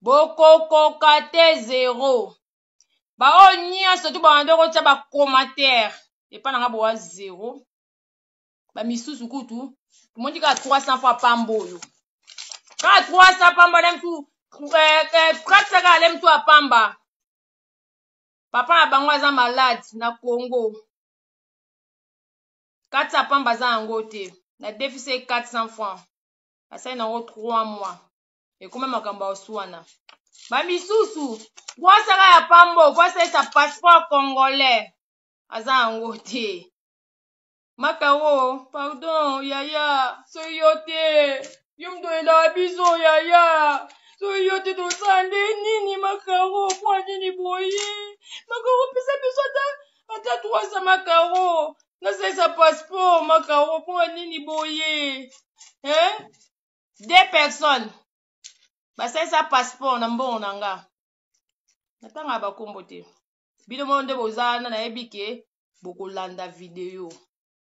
Bokokoka te zero. Baoyo nyonso tu babanda kotia ba commentaire epa na nga boa zero. Ba misusu kutu tomoni kaka 300 fois pamba oyo. Kaka 300 pamba na mtu 400 kaka le mtu apamba. Papa na bango aza malade na Congo. 400 pamba aza yango te. Na defisi 400 francs. Asali nango 3 mois. Ekoma makambo ya oswana. Ba misusu 300 ya pambo po asalisa passeport congolais. Aza yango te. Makaro, pardon, yaya, soki yo te. Yo moto oyelaka biso, yaya. Soki yo te tosala nde nini, Makaro, mpo nini boye? Makaro, pesa biso ata 300 Makaro. Nasalisa passeport, Makaro, mpo nini boye? Hein? Deux personnes basalisa passeport na mbongo na nga. Natangaka bakombo te. Bino moko nde boza wana, nayebi ke bokolanda video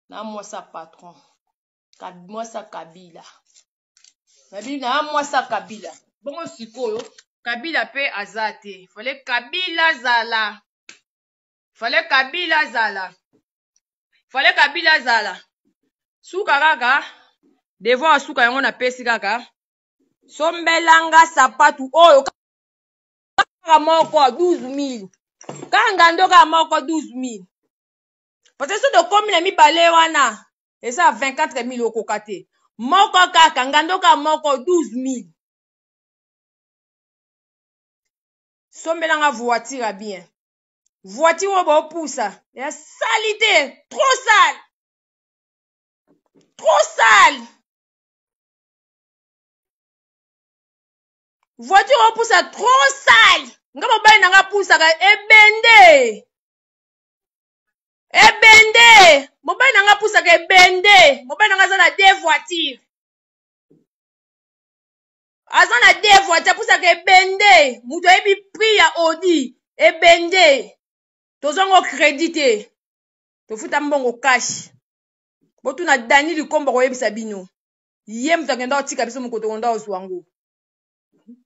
na mwasa patron mwasa Kabila. Nabi na mwasa Kabila. Bongo sikoyo Kabila pe aza te. Fallait Kabila zala. Fallait Kabila zala. Fallait Kabila zala. Suka kaka devoir suka yango na pesi kaka. Sombelanga sapatu oyo kaka moko 12 000. Kaka ngando kaka moko 12 000. Parce que soki tokomi na mibale wana eza 24 000 okoka te. Moko kaka ngando kaka moko 12 000. Sombelanga voiture ya bien. Voiture oyo baopusa ya salité, trop sale. Trop sale. Voiture oyo pusa trop sale. Nga mobali na nga pusaka ebende. Ebende. Mobali na nga pusaka ebende. Mobali na nga aza na deux voitures. Aza na deux voitures, apusaka ebende. Moto ayebi prix ya Audi. Ebende. Tozongo crédit te. Tofuta mbongo cash. Botuna Dani Likombo koyebisa bino. Ye moto akenda kotika biso mokoto konda ozwa yango.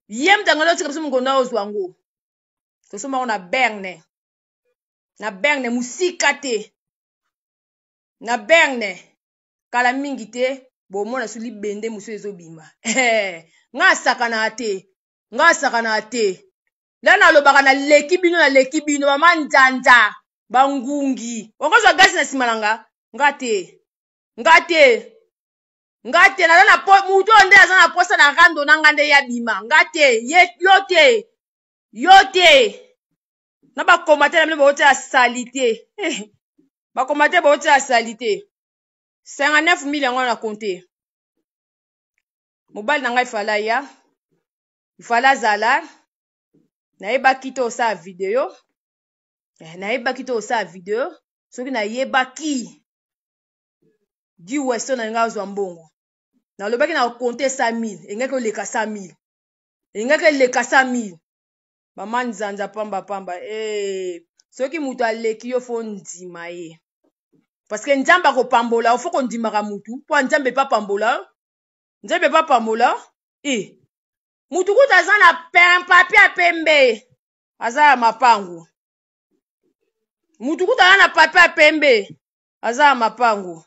Ye moto akenda kotika biso mokoto ozwa yango. Tosomba yango na Berne. Na Berne musika te. Na Berne kala mingi te bomona su libende mosusu ezobima. Nga asakana te. Nga asakana te. La nalobaka naleki bino, naleki bino mama nzanza bangungi. Okozwa gasi na nsima na nga? Nga te. Nga te. Nga te, naza na po, mutu oyo nde aza na posa na rando na nga nde ya bima. Nga te, ye, yo te. Yo te. Na ba commentaire na bino botia salité. Ba commentaire botia salité. 59 000 yango na compter. Mobali na ngai fala ya. Fala zala. Nayebaki te osala video. Nayebaki te osala video. Soki nayebaki di Weston na ngai azwa mbongo. Nalobaki na compter 100 000, engaki oleka 100 000. Engaki eleka 100 000. Mama nzanza pamba pamba. Soki mutu aleki yo fo ndima ye. Parce que Nzambe akopambola, fo kondimaka mutu, po Nzambe pa pambola. Nzambe pa pambola. Mutu kuta aza na papier ya pembe. Aza ya mapangu. Mutu kuta aza na papier ya pembe. Aza ya mapangu.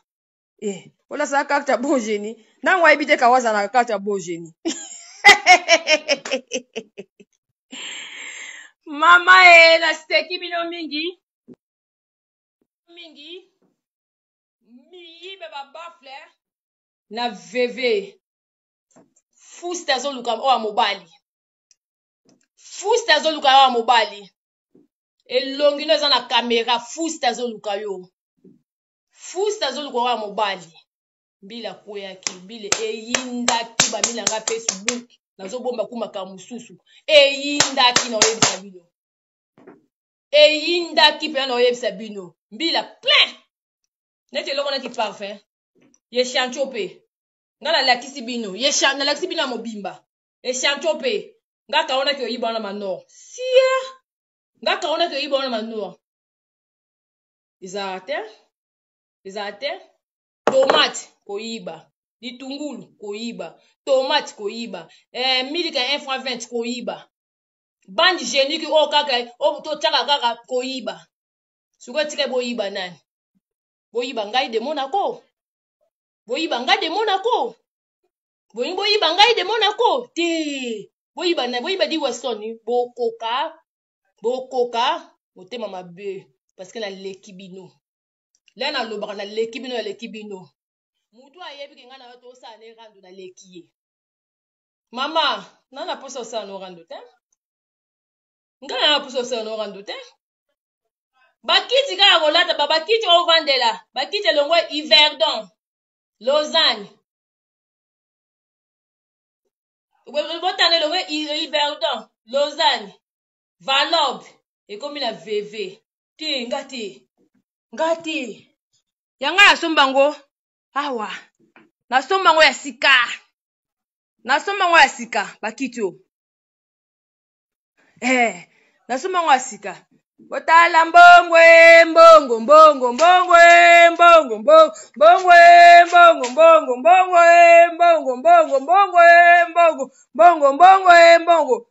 Ola sa carte ya bon génie. Nango ayebi te kawaza na carte ya bon génie. Mama e naseki bino mingi. Mingi. Miyibe ba bafle na VV. Fuste azoluka oyo mobali. Fuste azoluka oyo mobali. Elongi no eza na caméra, fuste azoluka yo. Fuste azoluka oyo mobali. Mbila kweyaki, mbila eyindaki ba mina nga Facebook. Nazobomba ku makambo mosusu. Eyindaki na oyebisa bino. Eyindaki mpenza na oyebisa bino. Mbila plein. Neti eloko neti parfum. Ye chancho pe. Nga nalakisi bino. Ye nalakisi bino ya mobimba. Echancho pe. Nga kaonaki oyiba wana manor. Sia. Nga kaonaki oyiba wana manor. Ezala te. Ezala te. Tomate koyiba. Litungulu koyiba. Tomate koyiba. Milika 1 franc 20 koyiba. Bande hygiénique oyo kaka oyo totiaka kaka koyiba. Sikoyo tika boyiba nani? Boyiba ngai de Monaco. Boyiba ngai de Monaco. Bolingi boyiba ngai de Monaco te. Boyiba nani? Boyiba di Weston bokoka bokoka motema mabe parce que naleki bino. La nalobaka naleki bino naleki bino. Mutu ayebi ke ngai na yo tosala ne rando naleki ye. Mama, na na posa osala no rando te. Ngai na posa osala no rando te. Bakiti kaka kolata ba bakiti ovandela, bakiti elongwa Yverdon, Lausanne. Botana elongwa Yverdon, Lausanne, Valob, ekomi na VV. Te, nga te. Nga te. Ya ngai nasomba yango awa. Nasomba yango ya sika. Nasomba yango ya sika bakiti oyo. Eh, nasomba yango ya sika. Botala mbongo e mbongo mbongo mbongo e mbongo mbongo mbongo e mbongo mbongo mbongo e mbongo mbongo mbongo e mbongo mbongo mbongo e mbongo.